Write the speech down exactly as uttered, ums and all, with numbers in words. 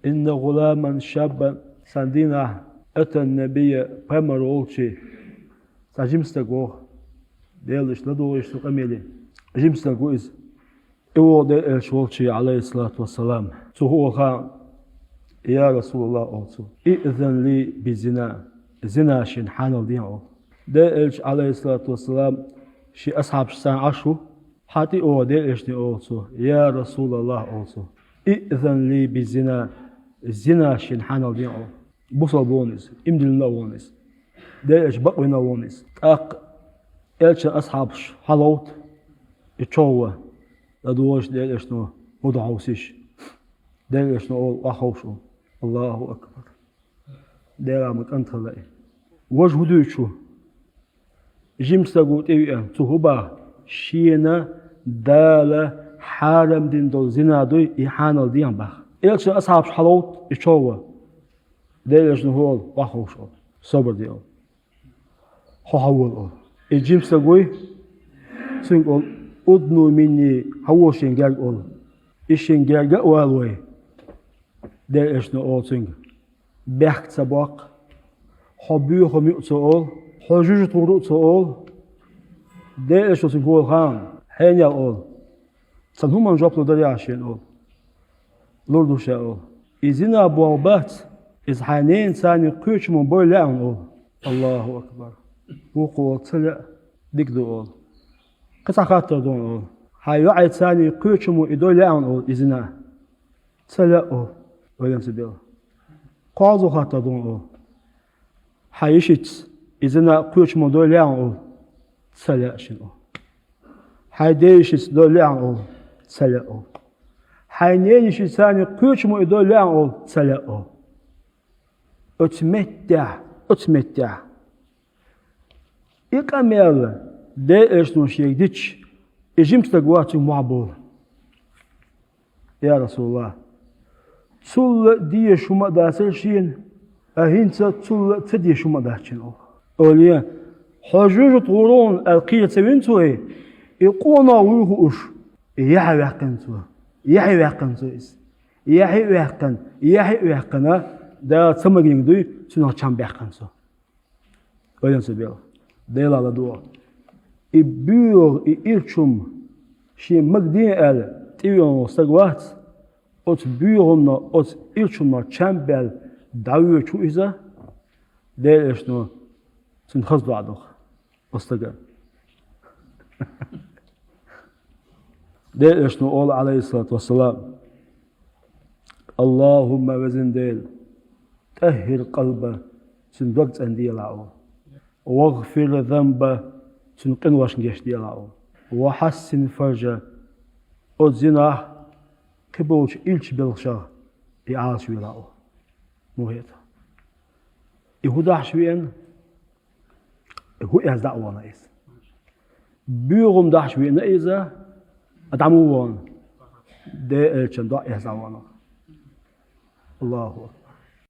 «Инна гӀуламан шаббан», цхьан дийнахь, «атан набия», пайхамар волчу, цхьа жима стаг вогӀу, Делан иштта ладугӀуш цу къамеле. Жима стаг ву иза. И вогӀу Делан элча волчу, алейхиссалату вассалам. Цо хӀун олу хаам: «Я Расулаллах», олу цо, «иъзан ли би зина, зина шена хьанал дехьа», олу. Делан элча, алейхиссалату вассалам, шен асхьабашца Ӏаш ву, хьан тӀе а вогӀу Делан элчане олу цо: «Я Расулаллах», олу цо, «иъзан ли би зина, зина шена хьанал дехьа», олу. Бусалба вон иза, иман диллина а вон иза. Делан элча бакъвина а вон иза. ТӀаккха элчан асхьабаш хьаловту и чов ван, ладугӀуш Делан элчано хӀун ду хьовсийша. Делан элчано олу охьаховша: «Аллаху акбар! Дела ма кӀантала и! Важа хӀун дуьйцу?» Жима стаг ву тӀевеана, цо хӀун баха? Шена Дала хьарам дина долу зина дуй и хьанал дехьа баха. Элчан асхьабаш хьаловту и чов ван. Делан элчано хӀун олу охьаховша: «Собар де», олу. «Хьо хьавола», олу. И жима стаг вуй, цуьнга олу: «Удну минни, хьавола шен герга», олу. И шен герга а вала вай. Делан элчано олу цуьнга: «Бехк ца боккху, хьо боьхам юъ», цо олу, «хьо жуьжат гӀур ву», цо олу. Делан элчано цуьнга хӀун олу хаам? «Хьенел», олу. «Цхьана хӀуманна жоп лур дарий ахь шена?» олу. «Лур ду ша», олу. «И зина болх бац, иза хьайн ненаца кхечамо бойла лаьа хьуна?» олу. «Аллаху акбар! Вукхо олу: ца лаьа, дика ду», олу. «Кхин цхьа хаттар ду хьуна», олу. «Хьайн йоӀца кхечамо и дой лаьа хьуна?» олу, «и зина?» «Ца лаьа», олу, ойла ца делла. «КхозлагӀа хаттар ду хьуна», олу. «Хьайн йишица и зина кхечамо дой лаьа хьуна?» олу. «Ца лаьа шена», олу. «Хьайн ден йишица дой лаьа хьуна?» олу. «Ца лаьа», олу. «Хьайн ненан йишица кхечамо и дой лаьа хьуна?» олу. «Ца лаьа», олу. Оцу меттехь, оцу меттехь и къамел Делан элчано шега дича, и жима стаг вац, цуьнга мохь бовла: «Я Расулаллах, цул а дезаш хӀума а дацара шена, а хӀинца цул а ца дезаш хӀума а дац шена», олу. Олий: «Хьо жуьжат гӀур ву хьуна», аьлла кхера ца вина цо и, и къонах вуй хууш, и яхье ваьккхина цо. Яхье ваьккхина цо иза. Яхье а ваьккхина, яхье а ваьккхина, Дала ца магийнарг дуй, цунах чам баьккхина цо. Ойла ца делла. Делан ладогӀа. И боьха, и ирча хӀума шен магадеана аьлла тӀевеана волу стаг вац, оцу боьха хӀуманах, оцу ирча хӀуманах чам баьлла дӀавоьдуш ву иза, Делан элчано цунна хаза доӀа до оцу стагана. Делан элчано олу, алейхиссалату вассалам: «Аллахумма», везан Дела, «тӀаххир къалба», цуьнан дог цӀанделахь, олу. «ВагӀфир занба», цуьнан къиношна гечделахь, олу. «Ва хьассин фаржа», оцу зинах, кхиболчу илча белхашах и Ӏалашвелахь, олу. Муха хета? И хӀун дахьаш веана? ХӀун эцна дӀа а вахана иза? Боьха хӀума дахьаш веана иза, а дӀа муха вахана? Делан элчан доӀа эцна дӀа вахана. Аллаху акбар.